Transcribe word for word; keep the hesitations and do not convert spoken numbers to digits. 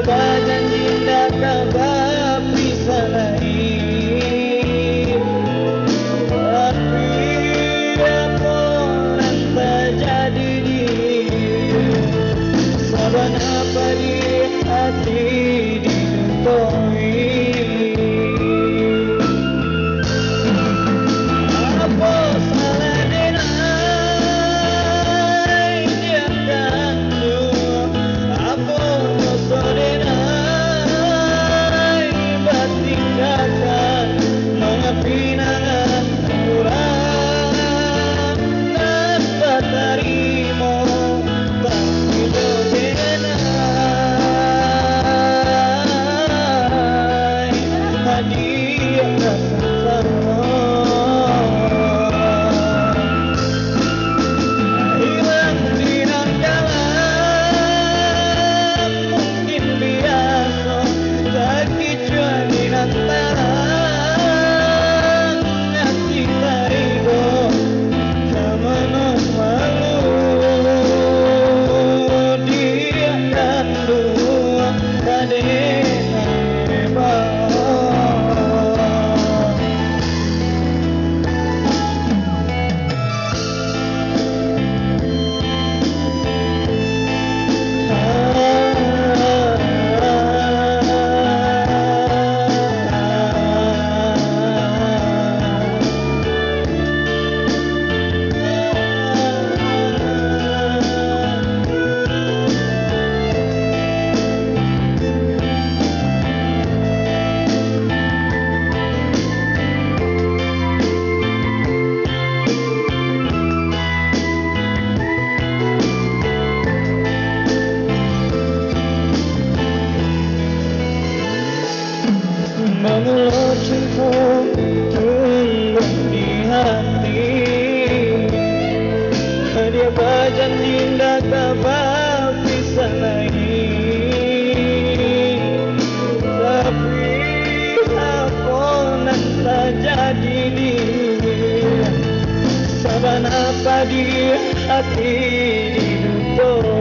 Bajanji ndak ka bapisah lai. Tapi, apo nan tajadi di, sabana padih ati ditutui. Apo salah den ai, diak kanduang? Apo doso den ai, batinggakan, mangapinangan urang nan batarimo, tapi jo den ai, hadiah ka sansaro. Ilang di nan dalam mungkin biaso, takicuah di nan tarang ati taribo. Ka mano malu, diak kanduang ka den ai ba. Bamulo cinto tumbuah di hati, dia bajanji ndak ka bapisah lai. Tapi, apo nan tajadi di, sabana padih ati ditutui.